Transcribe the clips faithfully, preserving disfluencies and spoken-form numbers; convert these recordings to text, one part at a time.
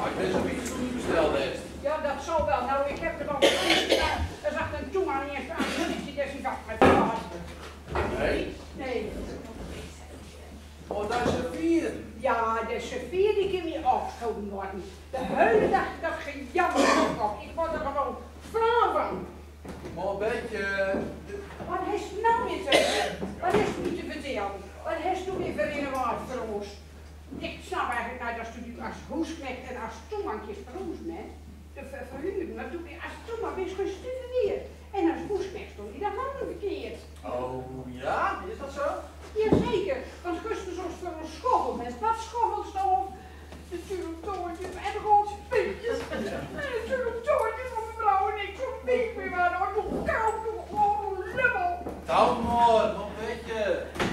Ik ben zo'n beetje toen besteld, hè. Ja, dat zal wel. Nou, ik heb er al gedaan. Er zag een tjonge aan de eerste aan de politie, dat is niet achter mij. Nee? Nee. Oh, dat is de vier. Ja, dat is de vier die ik in mijn afschoten worden. De hele dag dat gejammer op de kop. Ik word er gewoon flauw van. Maar een beetje. Wat is nou weer te, wat is nu te vertellen? Wat is nu weer voor een waard voor ons? Ik snap eigenlijk niet dat u als hoesknecht en als toemank is voor ons, hè? De ver-, verhuurder, maar toen weer als toemank is gestudeerd. En als hoesknecht stond hij dat helemaal verkeerd. Oh ja, is dat zo? Jazeker, want gisteren zoals voor ons schoffel met wat schoffels dan op. Natuurlijk toortjes en rotspintjes. En natuurlijk toortjes van mevrouw en ik zo'n week weer waren. Oh, nog koud, nog gewoon lummel. Koud maar, nog een beetje.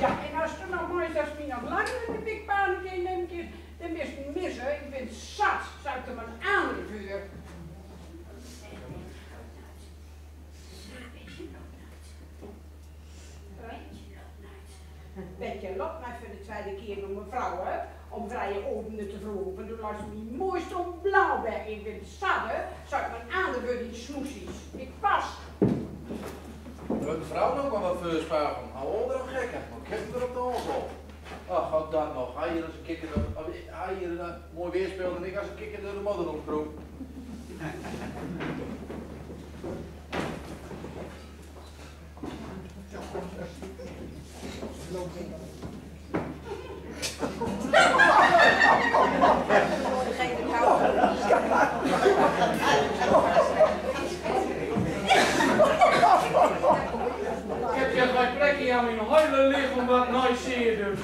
Ja, en als er nog maar eens als mij nog langer in de pikpaan in neem keer, dan is het mis, hè. Ik ben zat, zou ik er maar aan de veur. Betje loopt maar voor de tweede keer naar mevrouw, hè, om vrije open te vragen. Want toen las mijn mooiste blauwberg in de zadde, zou ik mijn aandacht voor die smoesies. Ik pas. Een vrouw nog maar wat voorsparen. Hou onder hem gekken, maar ik heb hem er op de hals op. Ach, had dat nog. Hij hier als een kikker door, hij hier, eh, mooi weerspeelde en ik als een kikker door de modder rondkroop. Ik heb hier geen plekje aan mijn hele lichaam wat nice zeer doet.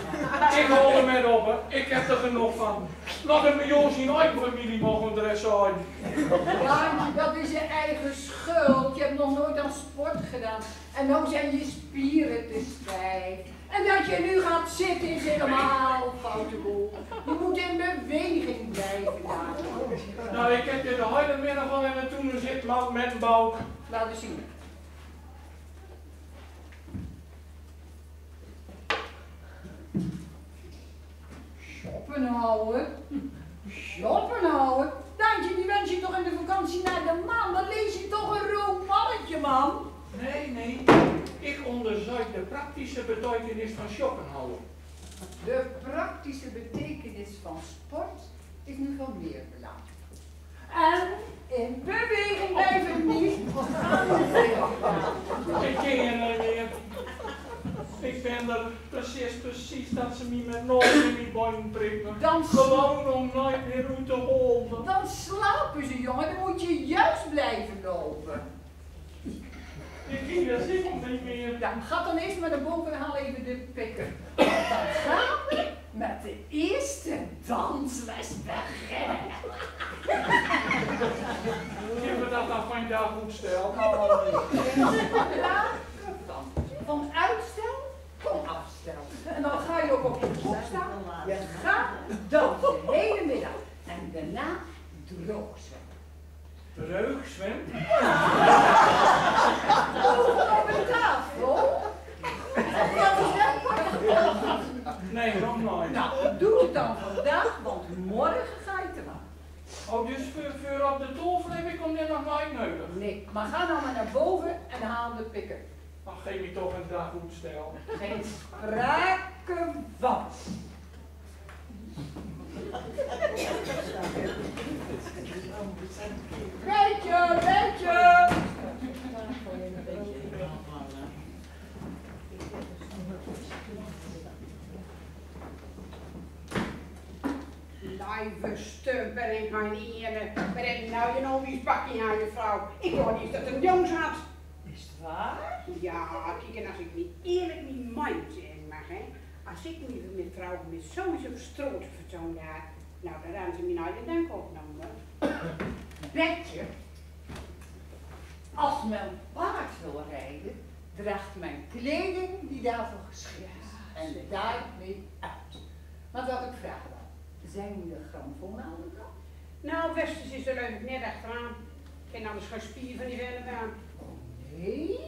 Ik hou er met op, hè. Ik heb er genoeg van. Laat hem bij ons in eigen familie mogen dresseren. Jantje, dat is je eigen schuld. Je hebt nog nooit aan sport gedaan. En nou zijn je spieren te stijf. En dat je nu gaat zitten is helemaal foute boel. Je moet in beweging blijven, Jantje. Nou, ik heb hier de hele middag al in de toenen zitten, maar met een balk. Laat eens zien. Schopenhauer? Schopenhauer? Dantje, die wens je toch in de vakantie naar de maan? Dan lees je toch een romannetje, man. Nee, nee. Ik onderzoek de praktische betekenis van Schopenhauer. De praktische betekenis van sport is nu van meer belang. En in beweging blijven niet. Ik ken je niet meer. Ik ben er precies, precies dat ze me met nul in mijn bein prikken. Dan s- Gewoon om nooit meer uit te hollen. Dan slapen ze, jongen. Dan moet je juist blijven lopen. Ik ging er zitten niet meer. Ja, ga dan eerst maar naar boven en haal even de pikker. Dan gaan we met de eerste dansles beginnen. Kunnen we dat dan vandaag goed stellen? Oh, ja, van, van uitstel kom afstel. En dan ga je ook op je kop staan. Je gaat dansen de hele middag. En daarna droogzwemmen. Droogzwemmen? Boven op een tafel? Nee, nog nooit. Nou, doe het dan vandaag, want morgen ga je te maken. Oh, dus voor, voor op de tafel heb ik hem net nog nooit nodig? Nee, maar ga nou maar naar boven en haal de pikker. Mag geef me toch een dag uitstel. Geen sprake van. Beetje, beetje. Verstump en gein ene. Mer en nou je nou wies pakkie aan, juffrouw. Ik wou niet dat een jongs had. Is het waar? Ja, kiek, en als ik niet eerlijk mijn mind zeggen mag, hè. Als ik me met vrouw met zoiets op straat vertoonde had, nou, dan hadden ze mijn eigen dank opgenomen. Betje, als men paard wil rijden, draagt men kleding die daarvoor geschikt is. En daarmee uit. Maar wat ik vraag wel, zijn die de grammofoon aan de kant? Nou, Westers is er leuk net achteraan. Ik ken anders geen spier van die vellen aan. Oh, nee?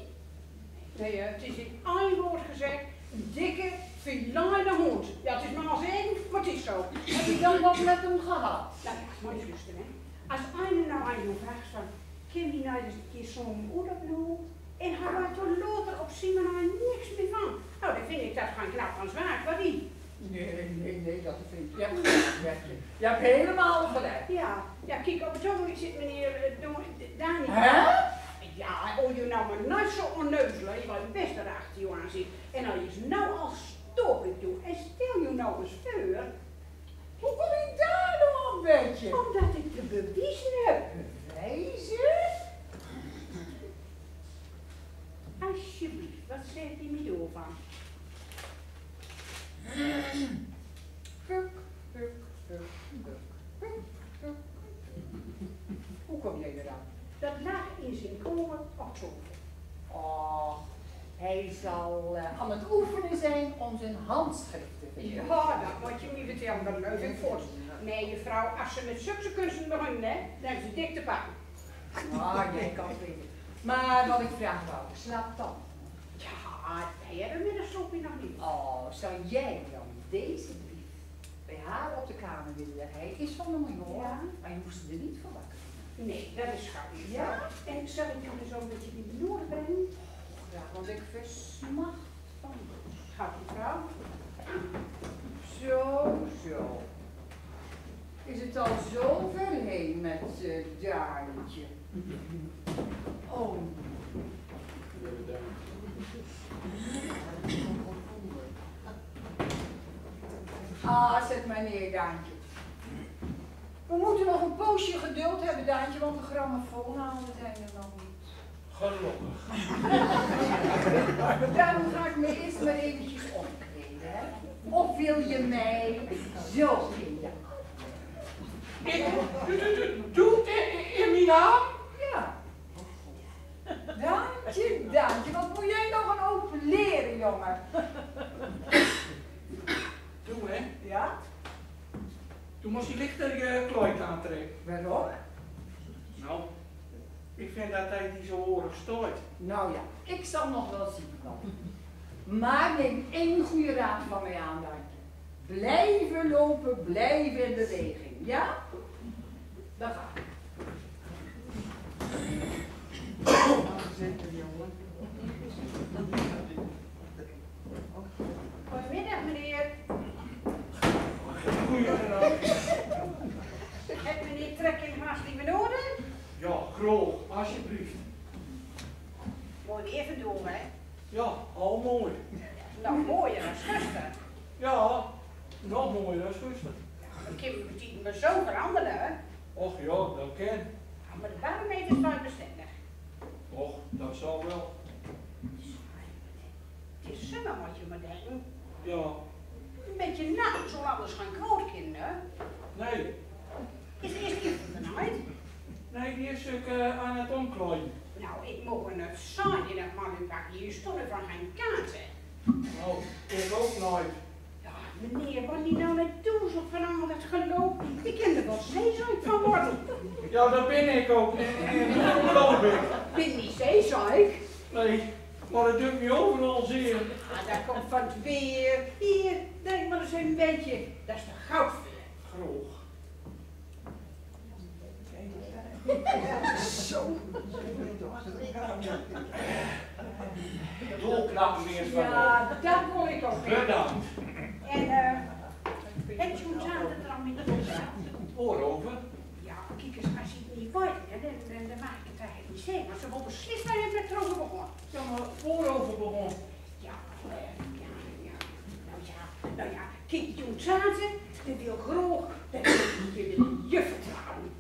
Nee, hè, het is in één woord gezegd: een dikke, filijne hond. Ja, het is maar als even, maar het is zo. Heb je dan wat met hem gehad? Nou ja, moet je rusten, hè. Als eine nou aan jou vraagt van: "Ken je nou eens een keer zo'n moeder, Lou?" En hij weet er later op zien manier niks meer van. Nou, dan vind ik dat gewoon knap en zwaar, wat die. Nee, nee, nee, dat vind ik echt niet, Bertje. Je hebt helemaal gelijk. Ja, ja, kiek, op het ogenblik zit meneer, eh, Don-, Dani. Hè? Ja, oh, je nou maar nooit zo onneuzelen. Je weet best dat er achter je aan zit. En hij is nou al stop ik doe. En stel je nou eens voor. Hoe kom je daar nou op, Bertje? Omdat ik de bewijzen heb. Bewijzen? Alsjeblieft, wat zegt die me doorvan? Puk, puk, puk, puk, puk, puk. Hoe kom jij eraan? Dat lag in zijn kamer op zolder. Och, hij zal, eh, aan het oefenen zijn om zijn handschrift te verbeteren. Ja, dat moet je niet vertellen, dat leuk ik voort. Nee, juffrouw, als ze met zulke kunsten beginnen, hè, dan hebben ze dik te pakken. Ah, jij kan het weten. Maar wat ik vraag wou, slaapt tante? Ja, hij had er middags nog niet. Oh, zou jij dan deze brief bij haar op de kamer willen leggen? Hij is van de majoor, ja, maar je hoeft ze er niet voor wakker te maken. Nee, dat is goed. Ja? En zal ik hem zo met je in de noorden brengen? Oh, graag, want ik versmacht van dorst. Gaat, mevrouw. Zo, zo. Is het al zo ver heen met, eh, Daantje? Oh. Ah, zet maar neer, Daantje. We moeten nog een poosje geduld hebben, Daantje, want de grammofoonnamen zijn er nog niet. Gelukkig. Daarom ga ik me eerst maar eventjes omkleden, hè. Of wil je mij zo in de arm? Ik, doe, doe, doe, doe, in, in, in mijn arm? Ja. Daantje, Daantje, wat moet jij nog een hoop leren, jongen. Doe, hè? Ja? Doe mos je lichter je kluit aantrekken. Waarom? Nou, ik vind dat hij die zo oorlijk stoort. Nou ja, ik zal nog wel zien, Daantje. Maar neem één goede raad van mij aan, Daantje. Blijven lopen, blijven in beweging. Ja? Dan ga ik. Goedemiddag, meneer. Goedemiddag. Hebt meneer trek in een glas limonade? Ja, graag, alsjeblieft. Mooi weer vandaag, hè? Ja, al mooi. Nog mooier dan gisteren. Ja, nog mooier dan gisteren. Ja, dan kan de tied maar zo veranderen, hè? Och ja, dat kan. Ja, maar de barometer is wel bestendig. Och, dat zal wel. Het is zomer, moet je maar denken. Ja. Een beetje nat, zo alles gaan groot, kinderen. Nee. Is, is die van de night? Nee, die is ik, eh, aan het omkleden. Nou, ik mocht het zaaien, dat man en pak hier stonden van geen kaarten. Nou, ik ook nooit. Ja, meneer, wat die nou met doezig van al dat geloop, ik kan er wel zeeziek van worden. Ja, dat ben ik ook. En, en, en dat geloof ik. Ben niet zeeziek? Nee, maar het doet me overal zeer. Ah, dat komt van het weer. Hier, drink maar eens een beetje. Dat is toch goud voor je. Graag. Zo. Dolknap weer van. Ja, dat kon ik ook weer. Bedankt. En, eh, het is goed aan het er al met. Waarover? Ja, kiek eens, als je het niet weet, hè, dan, dan, dan mag ik het eigenlijk niet zeggen. Maar ze hebben beslist waar het met erover begon. Ja, maar waarover begon? Ja, eh, ja, ja. Nou ja, nou ja. Ik doon tjate, de wil groog, dat ik je, je vertrouwen.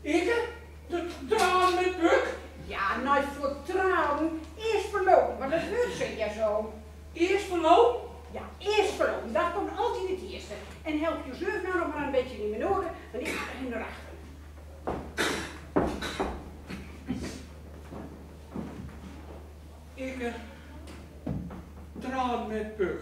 Ikke? De tranen met Puk? Ja, nooit vertrouwen. Eerst verlopen, maar dat hoort ze ja zo. Eerst verlopen? Ja, eerst verlopen. Dat komt altijd het eerste. En help jezelf nou nog maar een beetje in mijn oren, want ik ga er naar achter. Ikke, eh, tranen met Puk.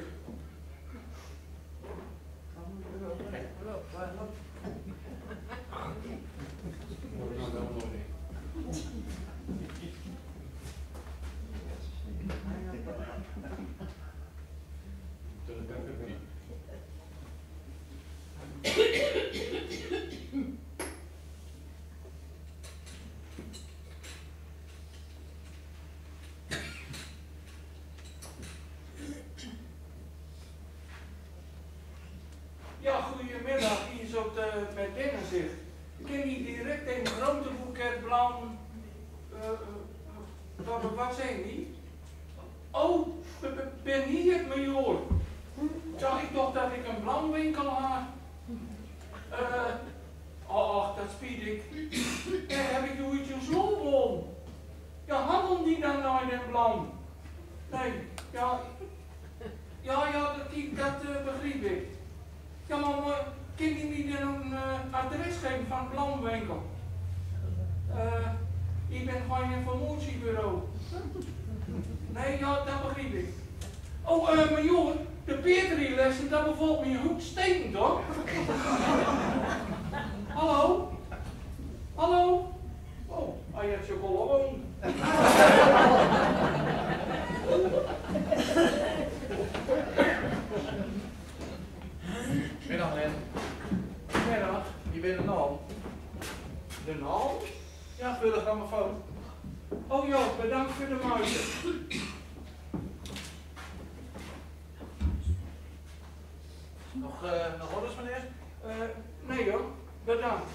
Ja, goeiemiddag. Hier is ook de, met binnen zich. Kin die direct een grote boeket blauw, eh, eh, wat, wat zijn die? Oh, b-, b-, ben hier, majoor. Ja, ik dacht dat ik een blauwwinkel had. Eh, och, och, dat spiet ik. Eh, heb ik u iets in sloopbol? Ja, handel die dan nooit in blauw? Nee, ja. Ja, ja, dat, die, dat eh, begreep ik. Ja, maar, maar kan die mij dan een eh, adres geven van blauwwinkel? Eh, ik ben geen informatiebureau. Nee, ja, dat begreep ik. Oh, eh, majoor, de petrilessen, dat bevalt me hoekstekend, hoor. Hallo? Hallo? Oh, hij heeft je gewoon. Middag, Len. Middag. Je bent een al. De al? Ja, voor de grammofoon. Oh ja, bedankt voor de moeite. Nog, eh, nog orders, meneer? Eh, nee hoor, bedankt.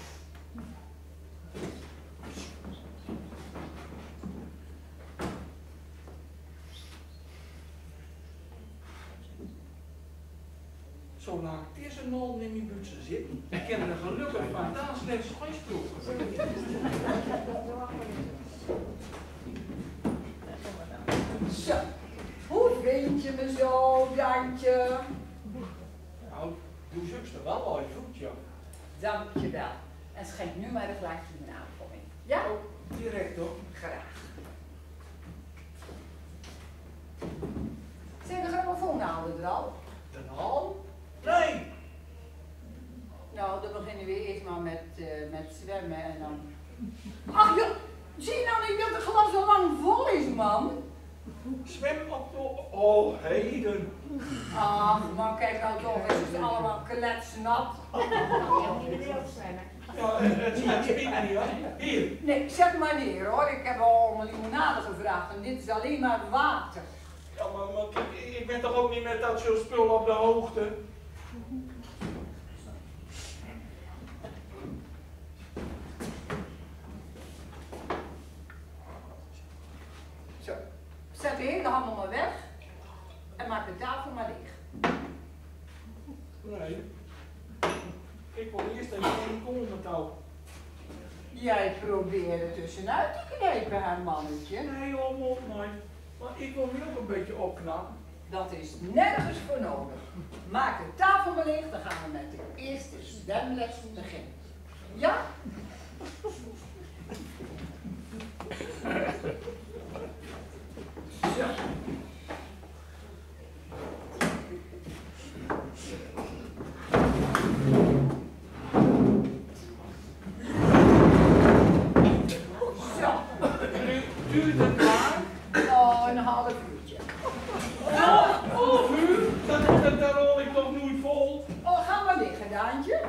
Zolang deze nol in mijn buurt zit, kan er gelukkig fantastisch gesproken worden. Zo, hoe vind je me zo, Jantje? Nou, doe zuchs er wel al goed, ja. Dank je wel. En schenk nu maar de glaasjes een aanvulling. Ja? Oh, direct, hoor. Graag. Zijn de grammofoonnaden er al? De al? Nee! Nou, dan beginnen we eerst maar met, eh, met zwemmen en dan... Ach joh, zie je nou niet dat het glas al lang vol is, man? Zwem op de... Oh, heden. Ach, man, kijk nou toch, het is allemaal kletsnat. Ja, het, het, het spiet me niet, hoor. Hier. Nee, zet maar neer, hoor. Ik heb al om een limonade gevraagd en dit is alleen maar water. Ja, maar, maar kijk, ik ben toch ook niet met dat soort spul op de hoogte. Zo, zet de hele handel maar weg en maak de tafel maar leeg. Nee, ik wil eerst even een koolmetaal. Jij probeerde tussenuit te knippen, hè, mannetje? Nee, hoor, mop maar. Maar ik wil nu ook een beetje opknappen. Dat is nergens voor nodig. Maak de tafel maar leeg, dan gaan we met de eerste zwemles beginnen. Ja? Zo. Zo. Duurt het lang? Oh, een half uurtje. Half uur? Dat, dat, daar rol ik toch nooit vol. Oh, ga maar liggen, Daantje.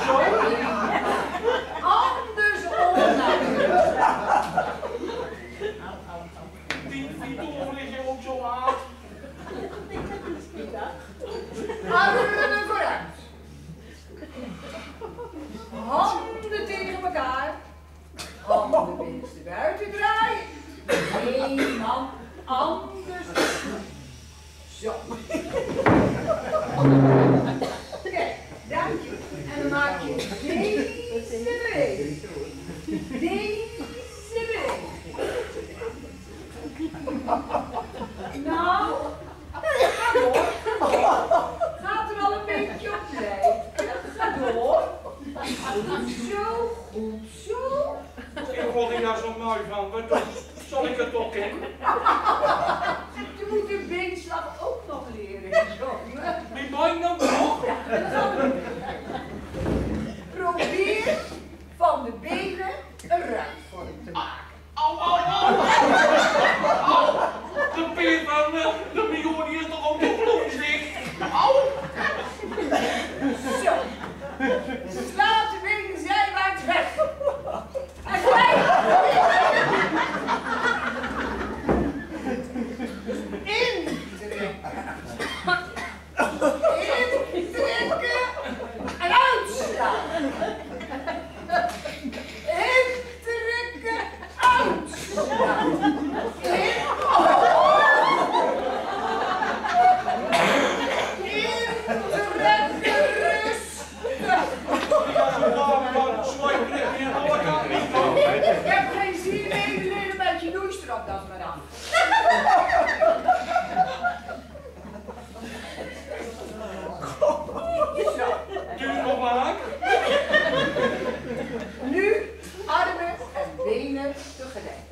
Zo? Andersom. Die, die toren is hier ook zo laat. Armen vooruit. Handen tegen elkaar. Handen binnenstebuiten draaien. Dan anders. Zo. Kijk, dank je. En dan maak je deze week. Deze week. Nou, ga door, ga door. Gaat er al een beetje op lijken. Ga door. Goed zo, goed zo. Ik word hier zo mooi van. Wat doe? Zal ik het ook in? Je moet de beenslag ook nog leren, jongen. Die benen nog? Ja, dat zal ik. Probeer van de benen een ruimte voor hem te maken. Au, au, au! Au! De pin van, eh, de Mion, die is toch ook nog loesdig? Au! Zo. Slaat de benen zijwaarts weg. En kijk. Intrekken. Intrekken en uitslaan. Intrekken, uitslaan. In. Intrekken, rustig. Ik heb geen zin in een beetje noeistrop, dat is maar aan. Zo. Duur op, Mark. Nu armen en benen tegelijk.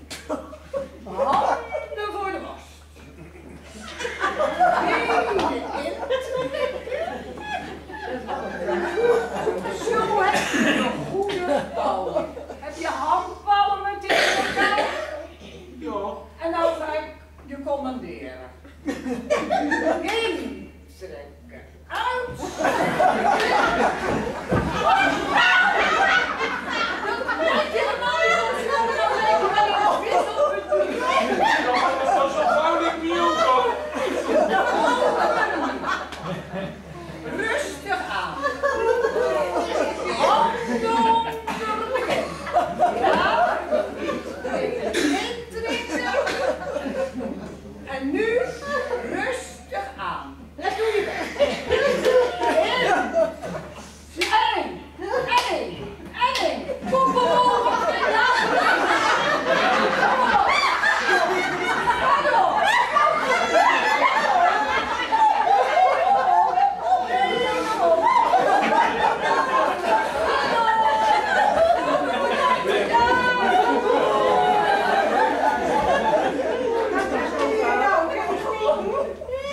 Handen voor de borst. Benen intrekken. Zo heb je een goede palm. Heb je handpalmen tegen elkaar? Ja. En nou ga ik je commanderen. Intrekken. Uit. Dat lijkt helemaal niet op zo'n probleem, maar dat is wisselbedoeling. Dat is een vrouw die niet op kan. Rustig aan. Handen onder de kin. Ja. Intrekken. En nu rustig aan. Let's do it. En, en, en, en. Kom, kom, kom, kom. Hallo.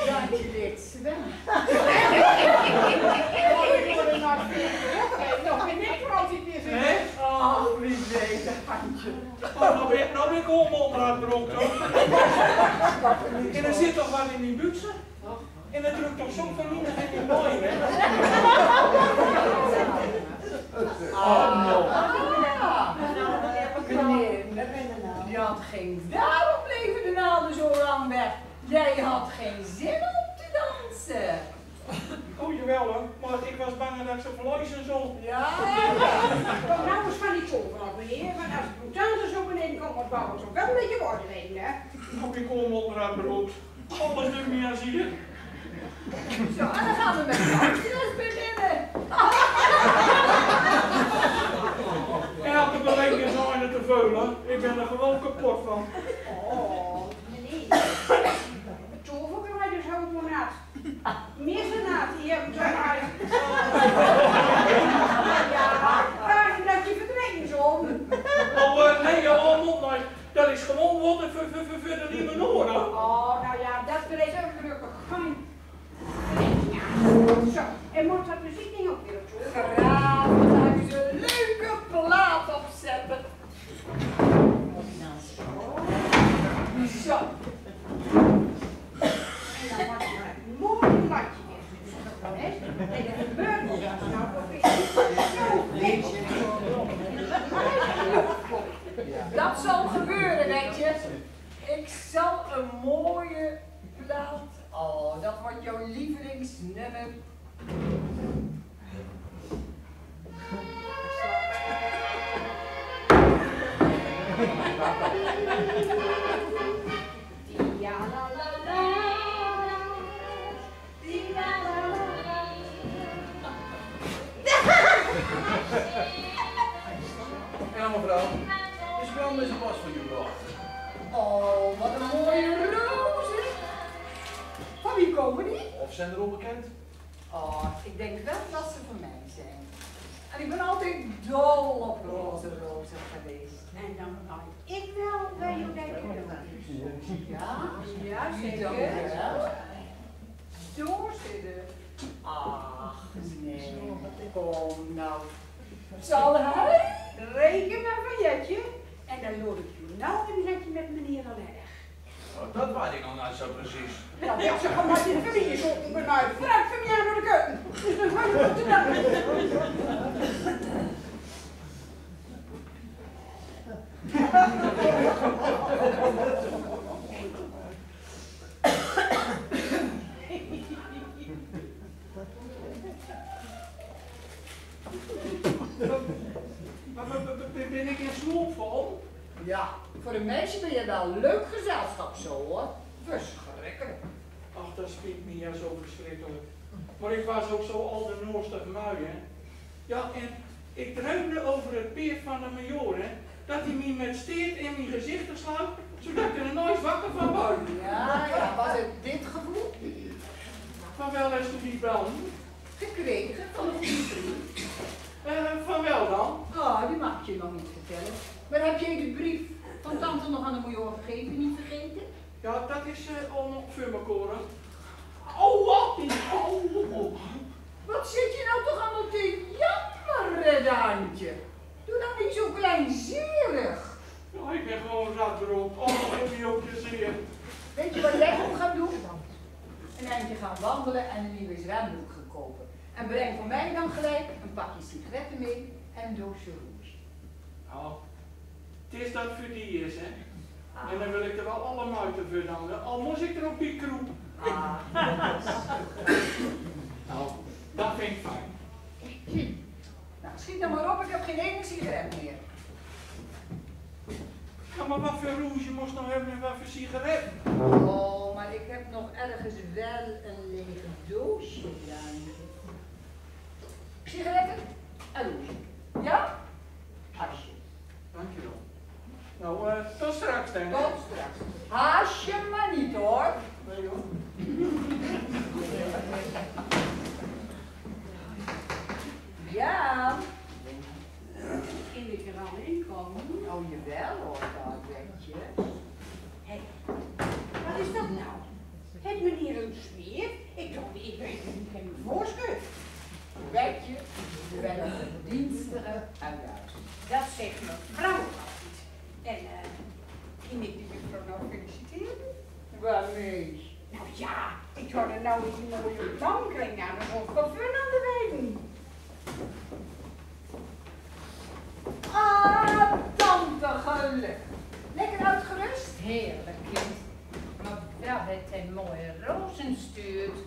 Dank je, Lits. Nog een niks, als ik hier zit. Hè? Ach, wie weet, handje. Oh, nou ben, nou ben ik gewoon monderaad broek, toch? En er zit toch wat in die butsen? En er drukt toch zo'n vernietiging in die mooi, hè? Ah, meneer, die had geen, daarom bleven de naden zo lang weg. Jij had geen zin om te dansen. O, jawel, hoor. Maar ik was bang dat ik ze verliezen zou. Ja. Kom nou eens van die tafel af, meneer. Want als ik moet dansen zo beneden kom, wat bouwen ze wel met je worden, hè? Op je kom op, Radbrood. Alles doet meer als hier. Zo, en dan gaan we met de dansles beginnen. Elke beweging is een te veel, hè. Ik ben er gewoon kapot van. Oh, meneer. Toverkleiders houden we naad. Meer ze naad, die hebben ze naad. Ja, maar dat je verdwijnen zo. Oh, eh, nee, ja, oh, moet nooit. Dat is gewoon wat voor, voor, voor, voor de lieve Nora. Oh, nou ja, dat weet ik gelukkig. Fijn. Zo, en moet dat muziek niet ook weer op, hoor? Graag, dan gaan we een leuke plaat opzetten. Zo. En dan wordt er een mooi platje weer. Hè? En dat gebeurt niet. Nou, dat is zo. Dat zal gebeuren, weet je. Ik zal een mooie plaat. Oh, dat wordt jouw lievelingsnummer. Zijn er al bekend? Oh, ik denk wel dat ze van mij zijn. En ik ben altijd dol op roze rozen geweest. En dan weet ik wel waar je bij bedoeld is. Ja? Ja, zeker. Doorzitten. Ach, nee. Kom nou. Zal hij? Reken maar van Jetje. En dan loop ik hier nou een rijtje met meneer Allerg. Oh, dat weet ik nog niet zo precies. Ja, dat ze gewoon maar in familie zo op een uit. Vanuit familie naar de keuken. Dus dan ga je op de dag. Maar, maar, maar, ben ik in slaap gevallen? Ja, voor een meisje ben je wel leuk gezelschap zo, hoor. Verschrikkelijk. Ach, dat spijt me ja zo verschrikkelijk. Maar ik was ook zo al de noostig mui, hè. Ja, en ik droomde over het peerd van de majoor, hè. Dat hij mij met steert in mijn gezicht sloot, zodat ik er nooit wakker van word. Ja, ja, was het dit gevoel? Van wel eens toen die bel. Gekregen van een goede vriend. Eh, van wel dan? Oh, die mag ik je nog niet vertellen. Maar heb jij de brief van tante nog aan de majoor gegeven? Niet vergeten? Ja, dat is eh, allemaal voor elkaar. Oh, wat? Oh. Wat zit je nou toch allemaal te jammeren, Dantje? Doe nou niet zo kleinzerig. Ja, ik ben gewoon ratbroek. Oh, ik ben ook plezier. Weet je wat jij moet gaan doen? Een eindje gaan wandelen en een nieuwe zwembroek gaan kopen. En breng voor mij dan gelijk een pakje sigaretten mee en een doosje rouge. Nou, het is dat voor die is, hè? En dan wil ik er wel alle moeite voor doen, hè? Al moest ik er ook bij kroepen. Ah. Nou, dat vind ik fijn. Nou, schiet dan maar op, ik heb geen ene sigaret meer. Ja, maar wat voor rouge moest nou hebben en wat voor sigaret? Oh, maar ik heb nog ergens wel een leeg doosje, Dantje. Sigaretten en rouge. Ja? Asje. Dankjewel. Nou, eh, tot straks dan. Tot straks. Haast je maar niet, hoor. Nee, hoor. Ja. Kan ik er al in komen? Oh, jawel hoor, dat weet je. Hé, wat is dat nou? Het meneer een smeer? Ik dacht, ik ben geen voorschut. Weet je, we willen verdienstige uitdaging. Dat zegt mevrouw altijd. En eh, kan ik de juffrouw nou feliciteren? Waarmee? Nou ja, ik had er nou eens een mooie bankring aan en een parfum aan de wijn. Ah, tante, gelukkig. Lekker uitgerust? Heerlijk, kind. Maar wel het een mooie rozenstuurt.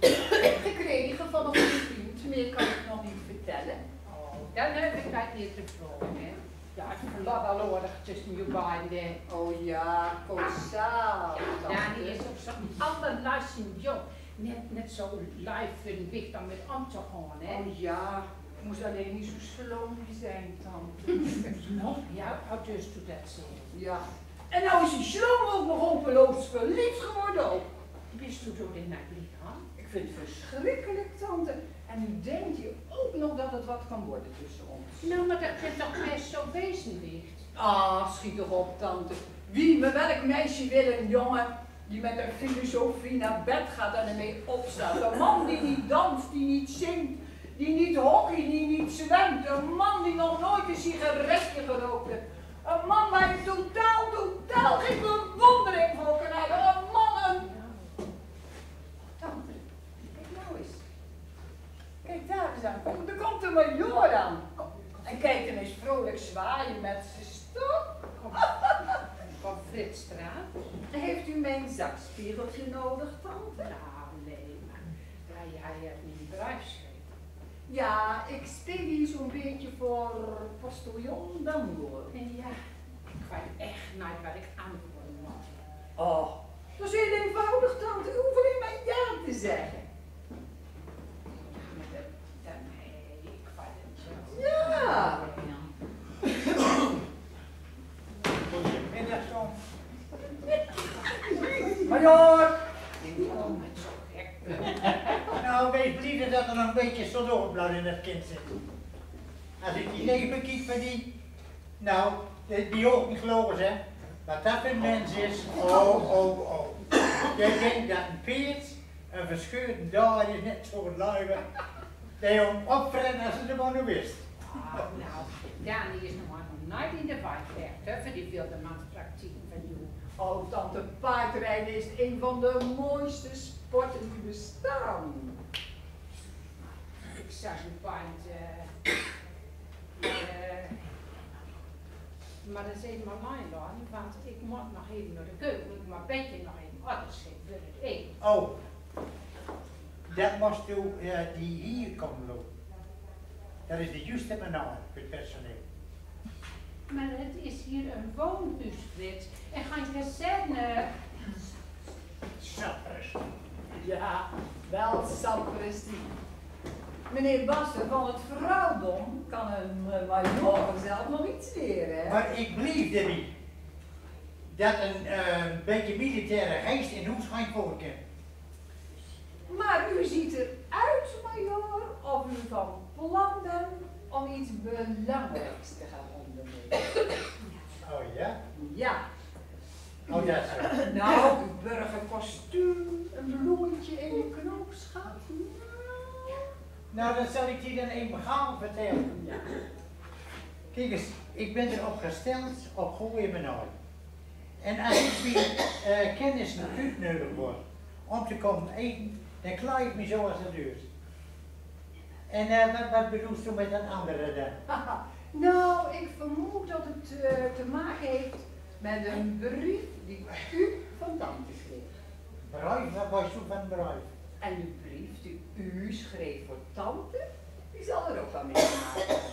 Gekregen van een goede vriend, meer kan ik nog niet vertellen. Oh, dan heb ik dat niet te vroeg, hè. Ja, het verloopt al aardig tussen je beiden, hè. Oh ja, kolossaal. Ja, Dani is op zijn allerlaatste, joh. Net, net zo lui voor een wicht dan met om te gaan, hè. Oh ja, moest alleen niet zo slom zijn, tante. Slom? Ja, how durst u dat zeggen? Ja. En nou is die slom ook nog hopeloos verliefd geworden ook. Bist u door de nacht liggen? Ik vind het verschrikkelijk, tante. En nu denkt hij ook nog dat het wat kan worden tussen ons. Nou, maar dat kan toch best zo wezen, nicht? Ah, schiet toch op, tante. Wie, maar welk meisje wil een jongen die met een filosofie naar bed gaat en ermee opstaat? Een man die niet danst, die niet zingt, die niet hockeyt, die niet zwemt. Een man die nog nooit een sigaretje gerookt heeft. Een man waar je totaal, totaal geen bewondering voor kan hebben. Een man, een... Tante, kijk nou eens. Kijk daar eens aan. Daar komt de majoor aan. En kijk hem eens vrolijk zwaaien met zijn stok. Van Frits Straat. Heeft u mijn zakspiegeltje nodig, tante? Nou, nee, maar hij, hij heeft niet bedrijfsgeld. Ja, ik speel hier zo'n beetje voor postillon Dangoor. Ja, ik weet echt niet wat ik antwoorden moet. Oh, dat is heel eenvoudig, tante. U hoeft alleen maar ja te zeggen. Ja, maar dat, dat, nee, ik weet het niet. Ja. Goedemiddag, Tom. Majoor! Ik kom het zo gek. Nou, wees bliede dat d'r nog een bietje soldatenblood in dat kind zit. As ik die neef bekiek van die, nou, die, die hoeft niet gelogen, hè. Wat dat voor een mens is, oh, oh, oh. Jij denkt dat een peerd een verscheurde daad is, net zo geluiven. Dat je hem opvret als het er maar nu is. Ah, nou, Dani is nog maar nog nooit in de wijk geweest, hè, voor die wilde manspraktijken van jou. Oh, tante, paardrijden is een van de mooiste sporten die bestaan. Ik zag uw pand, eh, eh, maar dat is even maar lang, want ik moet nog even naar de keuken. Ik moet een beetje nog even alles zetten voor het eten. Oh, dat moest u, eh, die hier komen doen. Dat is de juiste manier voor het personeel. Maar het is hier een woonhuis, Frits. En geen kazerne. Sappers. Ja, wel sappers die. Meneer Bassen, van het vrouwdom kan een, eh, majoor zelf nog iets leren, hè? Maar ik blijf erbij dat een, eh, beetje militaire geest in ons geen voorkeur. Maar u ziet eruit, majoor, of u van plan bent om iets belangrijks te gaan ondernemen. Oh ja? Ja. Oh, dat is zo. Nou, uw burgerkostuum, een bloemetje in de knoopsgat. Nou, dat zal ik die dan even gaan vertellen. Ja. Kijk eens, ik ben erop gesteld op goede manier. En als ik bij, eh, kennissen uitgenodigd word om te komen eten, dan kleed ik me zo als het duurt. En, eh, wat, wat bedoelst u met een andere dan? Nou, ik vermoed dat het, eh, te maken heeft met een brief die u van tante kreeg. Brief? Wat was u van brief? En de brief die u schreef voor tante, die zal er ook wel mee te maken hebben.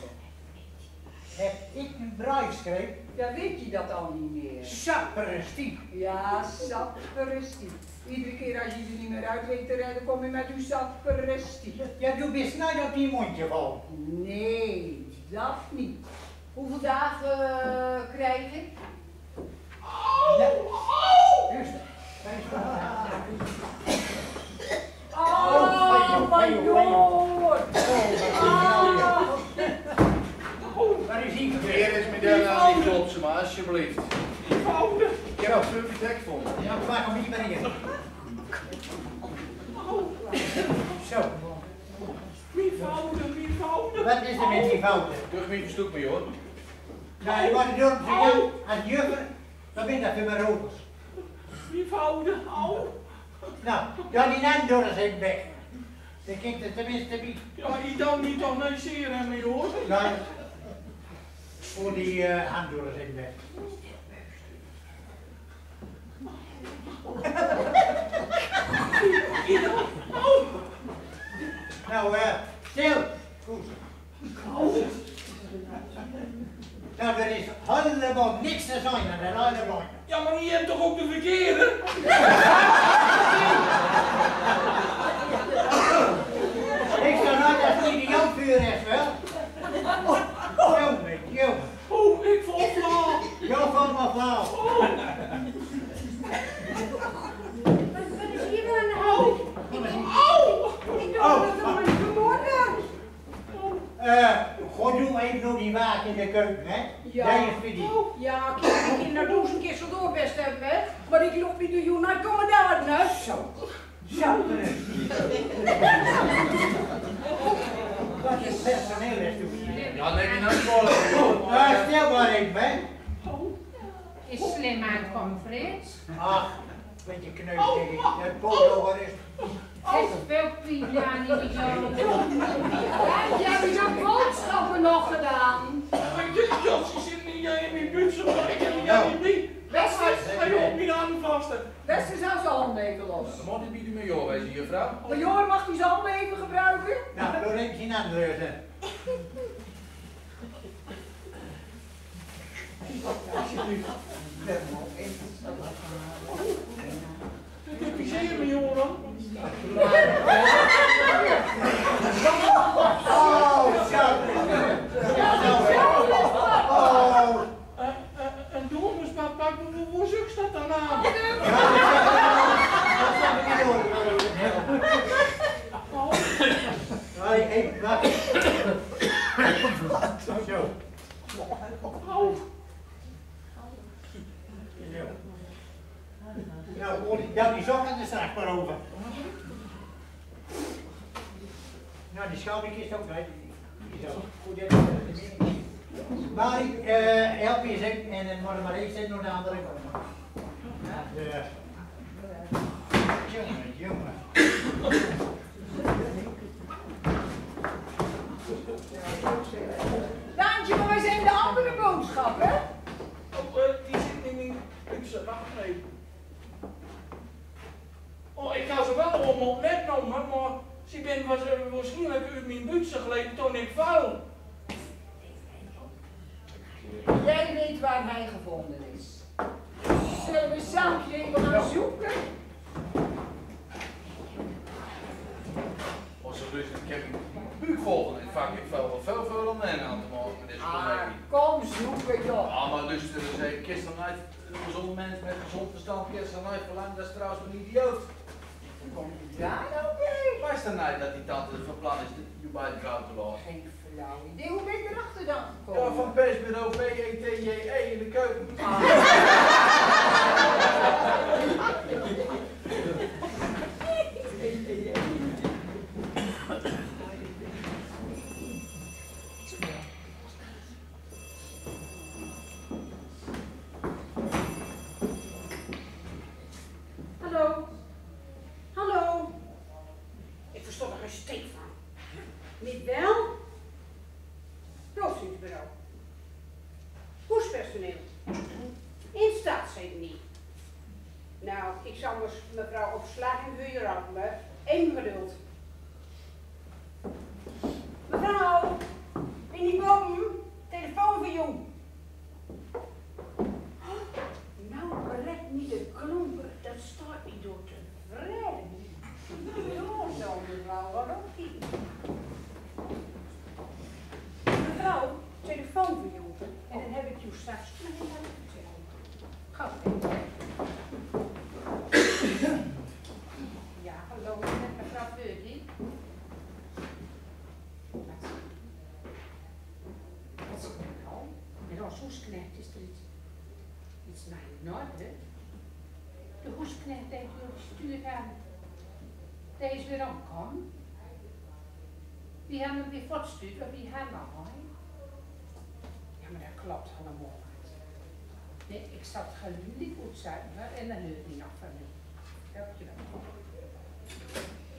Heb ik een brief geschreven? Ja, weet je dat al niet meer? Sapristi. Ja, sapristi. Iedere keer als je er niet meer uit weet te redden, kom je met uw sapristi. Ja, du bist nooit op die mondje gevallen. Nee, dat niet. Hoeveel dagen, eh, krijg ik? Ja. Juist. Oh, majoor. Waar is hij? Hier is meneer Nani Klopsema, alsjeblieft. Ik heb een perfect voor me. Ja, waar kom ik maar in? Zo. Mien vrouw, mien vrouw. Wat is er met die fouten? Terug met je stoep, majoor. Nou, je wordt door hem gezegd, als juffer, dan ben je dat weer maar over. Mien vrouw, au. Nou, dan die naam door eens even weg. Dan kijk er tenminste bij. Ja, ik dan niet toch niet zeer, hè, majoor? Nou, voor die, eh, hand door eens even weg. Nou, eh, stil. Goed. Nou, er is helemaal niks te zien aan de lange baan. Ja, maar die hebben toch ook de verkeerde? Ik zou nooit als een idioot vuur is, wel. Jongen, jongen. Oh, ik val flauw. Ja, val maar flauw. Oh. Wat, wat is hier nou aan de hand? Oh. Ik dacht dat er een vermoorden. Eh, god, doe even nog die waak in de keuken, hè? Ja. Daar is weer die. Ja, ik, ik kan nog duizend keer zo door best hebben, hè? Maar ik loop niet door jou naar komen daar, hè? Zo. Zo, terug. Wat een personeel is, doe. Ja, neem je nou eens kwalijk, joh. Ja, stil maar even, hè. Is slim aan, kom, Frits. Ach, beetje kneus, denk ik. Het polo, wat is... Het is veel pijn aan die jongen. Heb je de boodschappen nog gedaan? Ja, maar dit, Jos, die zit niet in mijn buurt, zo kan ik er niet aan, niet. Beste, hij hoopt niet aan vasten. Beste, zou zijn handen even los. Dan moet ik bij de majoor wezen, juffrouw. Majoor, mag u zijn handen even gebruiken? Nou, door hem zien aan de deur. Excuseer me, jongen. Oh, zo. Oh. Eh, eh, en doe, dus, maar, maar, hoe, hoe zucht dat dan aan? Ja, dat snap ik niet, hoor. Oh. Ja, die zag het er straks maar over. Nou, die schouw die kist ook niet. Die zou goed hebben. Maar, eh, help je eens en dan maar, maar eens en door de andere kant. Ja, de, jongen, jongen. Daantje, waar zijn de andere boodschappen? Oh, eh, die zitten in mijn luxe wachtrij. Oh, ik had ze wel allemaal metgenomen, maar ze zijn waarsch-, waarschijnlijk uit mijn butse gegleden toen ik viel. Jij weet waar hij gevonden is. Zullen we samen even gaan zoeken? Als er dus een keer buukvol van dit vak, ik vuil wel veel voor om hen aan te maken met deze comedie. Ah, kom zoeken, joh. Ah, maar luister eens, ik kan toch niet, een gezond mens met gezond verstand kan toch niet verlangen dat ze trouwens een idioot. Hoe kom je daar nou bij? Wist ge niet dat die tante van plan is de, je bij de vrouw te laten? Geen flauw idee. Hoe ben je erachter dan gekomen? Ja, van persbureau P E T J E in de keuken. Ah. Hallo? Hallo? Ik verstond er geen steek van. Niet wel? Prostitutiebureau. Hoespersoneel. In staat zeker niet. Nou, ik zal mevrouw op slag in vuur rammen. Even geduld. Mevrouw, ben je boven? Telefoon voor jou. Nou, brek niet de klompen, dat staat niet door te vreden. Door zo, mevrouw, wat ook niet. Mevrouw, telefoon voor jou. En dan heb ik jou straks nog even laten vertellen. Goed. Ja, hallo, met mevrouw Verdi. Wat is er nou? Met ons hoesknecht is er iets, iets niet in orde. De hoesknecht, dae ik gestuurd had, dae is weer aangekome. Wi hadde 'm weer verstuurd, want wi hadde al een. Ja, maar dat klopt allemaal niet. Nee, ik zal het geliek oetzuivere en dan huurt ge nog van mij. Dankjewel.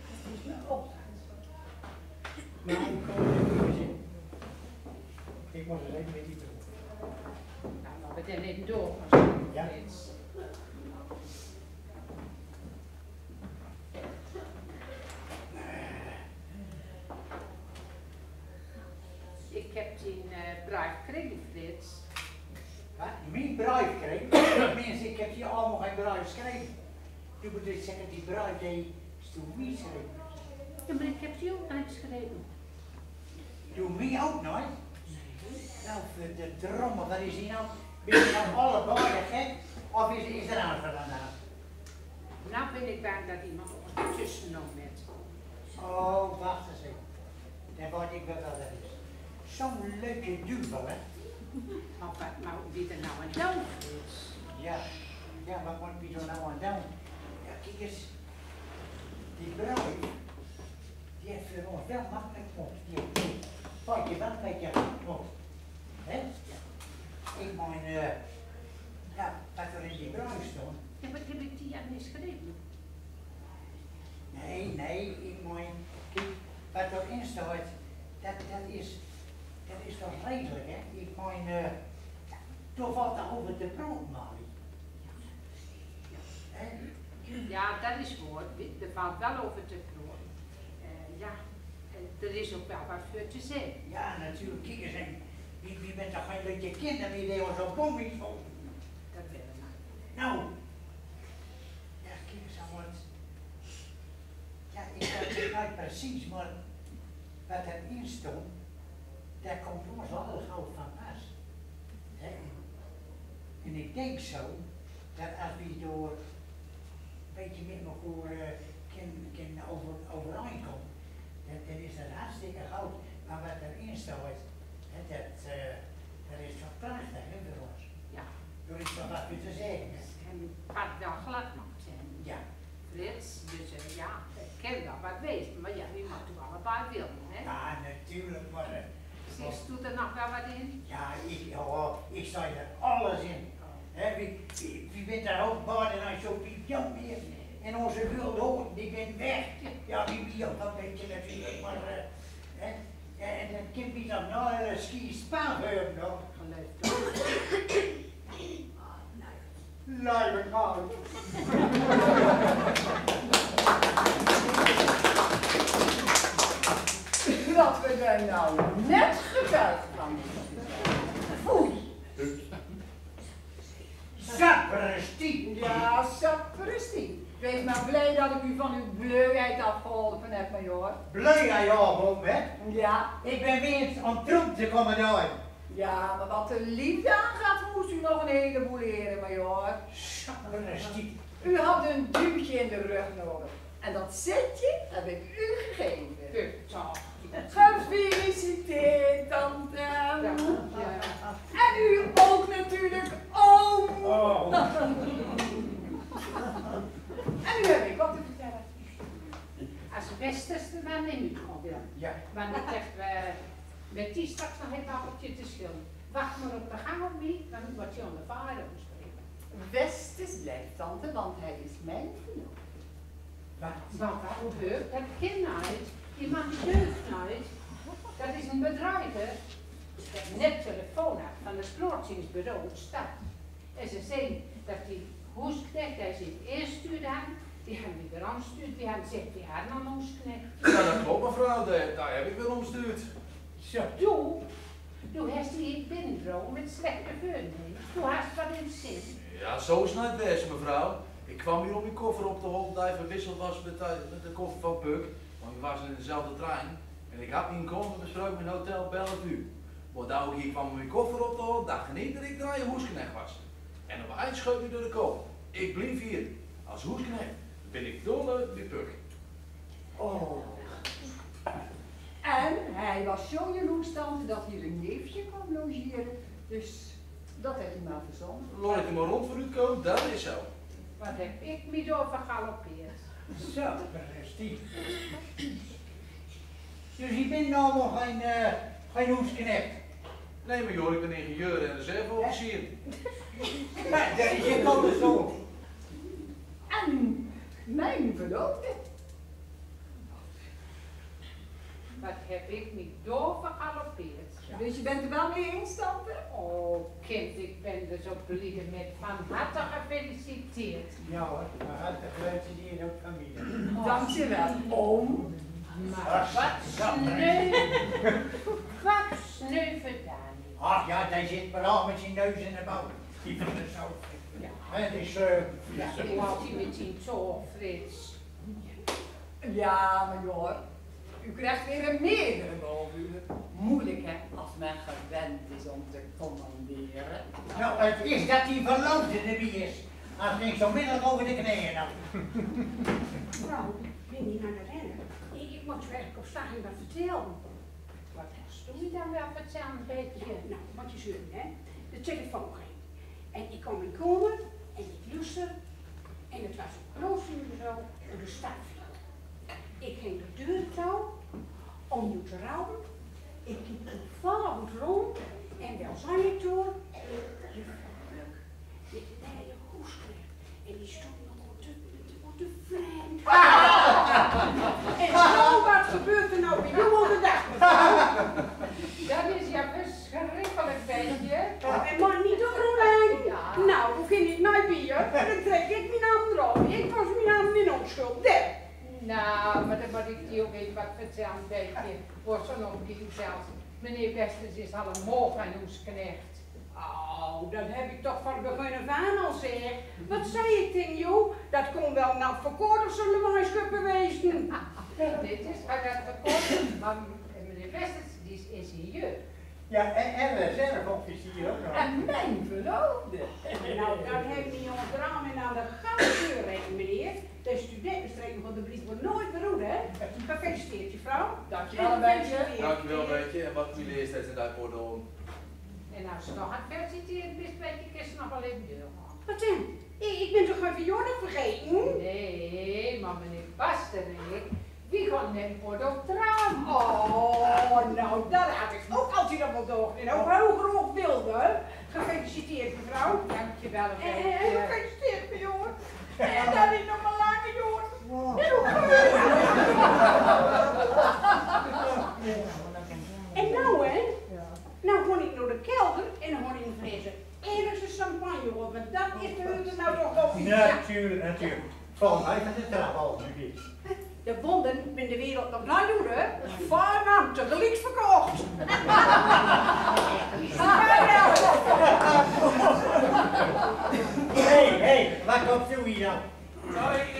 Het is me opgevallen. Maar ik kan het even zien. Ik moet er even met die doen. Nou, laten we het even door. Ja. Ik heb dien, eh, brief gekregen, Frits. Wat? Mien brief gekregen? Minse, ik heb die allemaal geen brief geschreven. Du bedoelst zeker die brief die du mie schreef. Ja, maar ik heb die ook niet geschreven. Du mie ook niet? Nee. Nou, verdromme, wat is hier nou? Ben je nou allebei gek? Of is, is er anders wat aan de hand? Nou ben ik bang dat iemand ons ertussen genomen heeft. Oh, wacht eens even. Dan weet ik wel wat dat is. Zo'n leuke duvel, hè? Maar wat moet ik er nou aan doen, Frits? Ja, ja, wat moet ik er nou aan doen? Ja, kiek eens. Die brief, die heeft voor ons wel makkelijk gemaakt. Die heeft, die, weet je wel, weet je, gemaakt. Hè? Ik meen, eh, ja, wat er in die brief stond. Ja, wat heb ik die aan misgeschreven? Nee, nee, ik meen, kiek, wat er in stond, dat, dat is, dat is toch redelijk, hè? Ik meen, eh, daar valt toch over te praten, Marie. Hè? Ja, dat is waar. Er valt wel over te praten. Eh, ja, eh, er is ook wel wat voor te zeggen. Ja, natuurlijk. Kiek eens, hè. Wie, wie bent toch geen leuke kinder, wie die ons op bom is vol. Dat willen we. Nou, ja, kiek eens aan wat. Ja, ik weet het niet precies, maar wat er in stond, dat komt ons wel al gauw van pas. Hè? En ik denk zo, dat als we door een beetje met elkaar, eh, kunnen, kunnen over, overeenkomen, dan, dan is dat hartstikke goed. Maar wat er in stond, hè, dat, eh, dat is toch prachtig, hè, voor ons. Ja. Daar is toch wat voor te zeggen, hè? En het pad wel glad maakt, hè? Ja. Zitst du d'r noch wel wat in? Ja, ik, ja, ik zit d'r alles in. Hè, wie, wie, wie bent d'r ouk bad en as je op die film hier en onze wilde honden, die bent weg. Ja, wie, wie ook een beetje natuurlijk, maar, eh, hè, ja, en dan kan ik nog een hele ski spaarhuur nog. Geloof ik. Lieve Karel. Dat we daar nou net getuige van zijn. Foei. Sapristi. Ja, sapristi. Wees maar blij dat ik u van uw bleuheid afgeholpen heb, majoor. Bleuheid afgeholpen, hè? Ja. Ik ben weer eens aan troep te komen daar. Ja, maar wat de liefde aangaat, moest u nog een heleboel leren, majoor. Sapristi. U had een duwtje in de rug nodig. En dat zetje heb ik u gegeven. Puk toch. Gefeliciteerd, tante. Dank je. En u ook natuurlijk, oom. Oh. En nu heb ik wat te vertellen. Als beste man in u komen. Ja. Want ik heb, eh, met die straks nog een appeltje te schillen. Wacht maar op de gang op mij, dan wordt hij aan de varen bespreken. Westes blijft, tante, want hij is mijn verloofde. Wat? Wat, wat? Hoe heet dat? Ken nooit. Die man deugt nooit. Dat is een bedrijver. Ik heb net telefoon gehad van het plaatsingsbureau in de stad. En ze zei dat die hoesknecht, die ze eerst stuurde aan, die hebben die weer aanstuurd, die hebben zegt, die hebben een hoesknecht. Ja, dat klopt, mevrouw. Daar, daar heb ik weer omstuurd. Zo. Doe, doe hast die binnenvrouw met slechte veurnemens. Doe hast wat in zin. Ja, zo is het niet bezig, mevrouw. Ik kwam hier om mijn koffer op te halen, die verwisseld was met, eh, met de koffer van Puk. Want we waren in dezelfde trein. En ik had mijn kamer besproken in Hotel Bellevue. Maar daar ik hier kwam om mijn koffer op te halen, dacht ik niet dat ik daar je hoesknecht was. En op eind schoot hij door de kop. Ik blijf hier. Als hoesknecht ben ik dol bij Puk. Oh. En hij was zo jaloers, tante, dat hier een neefje kwam logeren. Dus dat heeft hij maar verzonnen. Laat het maar rond vooruit komen, dat is zo. Wat heb ik mij door vergalopeerd. Zo, precies. Dus ik ben nou nog geen, eh, geen hoesknecht. Nee, majoor, ik ben ingenieur en reserveofficier. Ja, dat is het andersom. En mijn verloofde. Wat heb ik mij door vergalopeerd. Dus je bent er wel mee eens, tante? Oh, kind, ik ben er zo blij met. Van harte gefeliciteerd. Ja hoor, van harte gefeliciteerd ook van mij. Dank je wel, oom. Maar wat sneu, wat sneu gedaan. Ach ja, hij zit vooral met zijn neus in de boter. Die van de zout. Ja. Het is, eh, ja. Hoe had hij met zijn tong, Frits? Ja, majoor. U krijgt weer een meerdere boven u. Moeilijk, hè, als men gewend is om te commanderen. Nou, het is dat die verloofde erbij is. Anders ging ik zo onmiddellijk over de knieën af. Mevrouw, ik ben hier aan de renner. Ik, ik moet u werkelijk op slag wat vertellen. Wat hast du mij dan weer verteld, Betje? Nou, wat is er, hè? De telefoon ging. En ik kwam in kamer en ik luister. En het was een kloof in de zaal door de stafel. Ik ging de deur toe om u te roepen. Ik keek toevallig rond en wel zag ik door juffrouw Buck met een nieuwe hoesknecht. En die stond nog op de, op de vleien. En zo wat gebeurt er nou bij jou op de dag, mevrouw? Dat is ja verschrikkelijk, Betje. En maar niet door Roelijn. Ja. Nou, hoe ging ik mij bier? Dan trek ik mijn handen erop. Ik was mijn handen in onschuld. Daar. Nou, maar dan moet ik die ook even wat vertellen, Betje. Wordt zo nog die zelfs. Meneer Westers is al een mogen hoesknecht. Oh, dat heb ik toch van begin af aan al, zeg. Wat zei ik tegen jou? Dat kon wel een adverkaat of zo'n lawaaiskuppen wezen. Dit is geen adverkaat, maar meneer Wessels, die is ingenieur. Ja, en, en reserveofficier ook nog. En mijn verloofde. Nou, dat heb ik niet ontruimd aan de ganse deur, meneer. De studentenstreken van de Bries wordt nooit beroerd, hè? Gefeliciteerd, juffrouw. Dankjewel, Betje. Gefeliciteerd. Dankjewel, Betje. En wat u leest, dat is inderdaad voor de hond. En als je nog aan het feliciteren bent, Betje, kun je nog wel even doorgaan. Wat dan? Ik, ik ben toch mijn verjaardag vergeten? Nee, maar meneer Basterik, Wie gaan binnenkort op trouw. Oh, nou, dat had ik ook altijd al wel doorgenomen. Hoe hoog, hoog wilde. Gefeliciteerd, mevrouw. Dankjewel. En, en, en gefeliciteerd, meneer. En dat is nog maar lang, jongen. En nou, hè? Nou, gewoon ik naar de kelder en gewoon in vriezen. Eerlijk is champagne, hoor, want dat is de nou toch wel iets. Natuurlijk, natuurlijk. Volgens mij gaat het er al nu. De wonden in de wereld nog nooit doen, hè? Vaar aan, tegelijk verkocht. Hey, hey, wat komt u hier nou?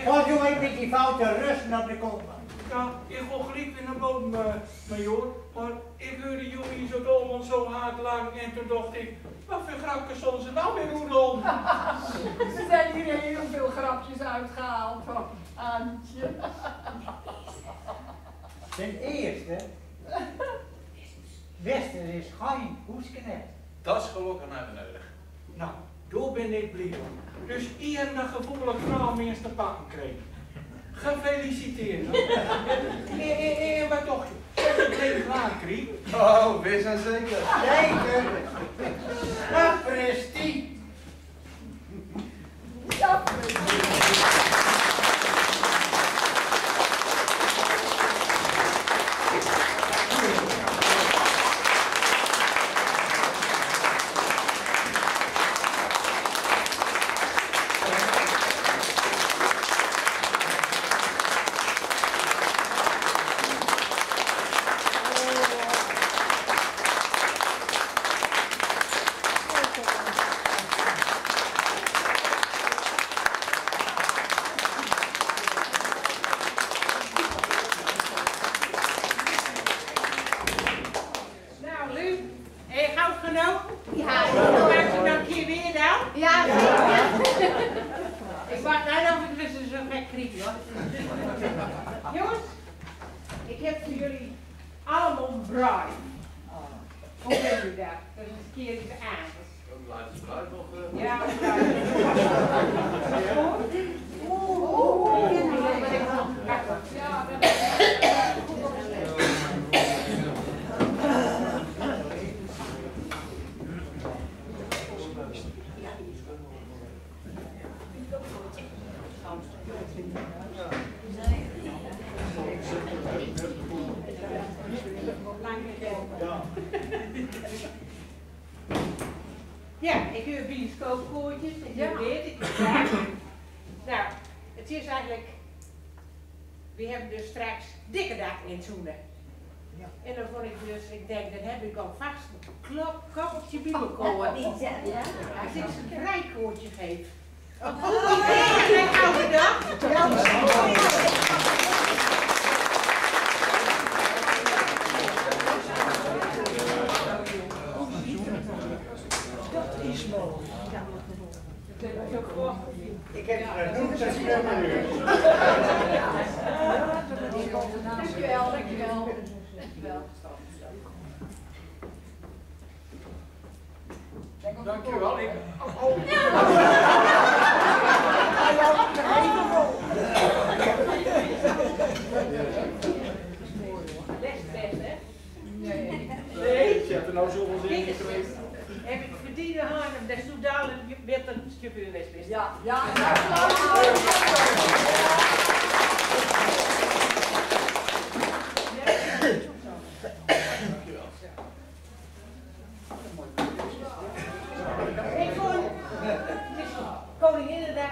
Volgens u een beetje foute rust naar de kop. Ja, ik wil gelijk weer naar boven, eh, majoor. Maar ik huurde jullie zo dol en zo hard lachen en toen dacht ik, wat voor grapjes zullen ze nou weer doen dan? Er zijn hier heel veel grapjes uitgehaald, hoor, Antje. Ten eerste, Wester is geen hoesknecht. Dat is gelukkig niet meer nodig. Nou, daar ben ik blij om. Dus Ian, de gevoelige vrouw, minste pakken kreeg. Gefeliciteerd, hoor. Eh, eh, eh, wat toch? Is het geen klaar, Kriek? Oh, we zijn zeker. Zeker. Sapristi. Nou, Luc, heb je gauw genoten? Ja. Maak je nog een keer weer dan? Ja, zeker. Ik wou, nou, dan moet ik dus zo gek kriegen, hoor. Jongens, ik heb voor jullie allemaal een brief. Hoe vindt u dat? Dat is een keer iets anders. Ja, Ja, ik huur bioscoopkaartjes, ik huur dit, ik huur dat. Nou, het is eigenlijk, we hebben dus straks dikke dak in Zoenen. En dan vond ik dus, ik denk, dan heb ik alvast een klop, koppeltje bij elkaar. Als ik ze een vrijkaartje geef. Dat is mooi. Ik heb er nog nooit zo snel. Dank u wel, dank u wel. Dank u wel. Ik, oh. Best, best, hè? Nee. Nee, ik heb er nou zoveel zin in geweest. Heb ik verdiende hand, dat is zo dadelijk beter, als je voor de les bent. Ja, ja, ja. Ik vond, het is Koninginnedag.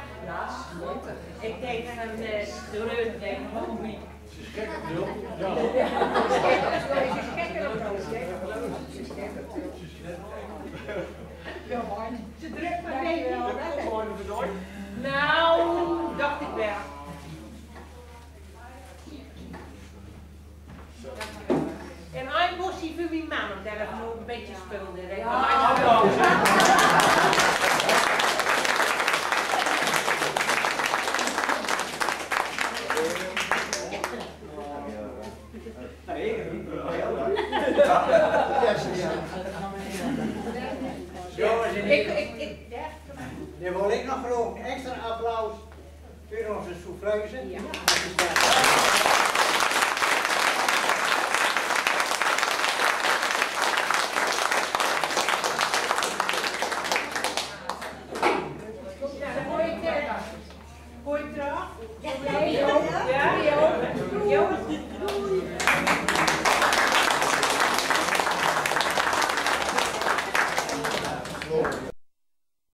Ik denk aan, eh, de reut, denk ik, hobby. Ze is gek op Wil. Ja. Ze is gek op Wil. Ze drukt maar een beetje. Nou, dacht ik wel. En een bosje voor mijn man, omdat hij nog een beetje speelde. Ja. Ik, ik, ik, ja. Dan wil ik nog gewoon een extra applaus voor onze souffleuse. Ja. Ke wor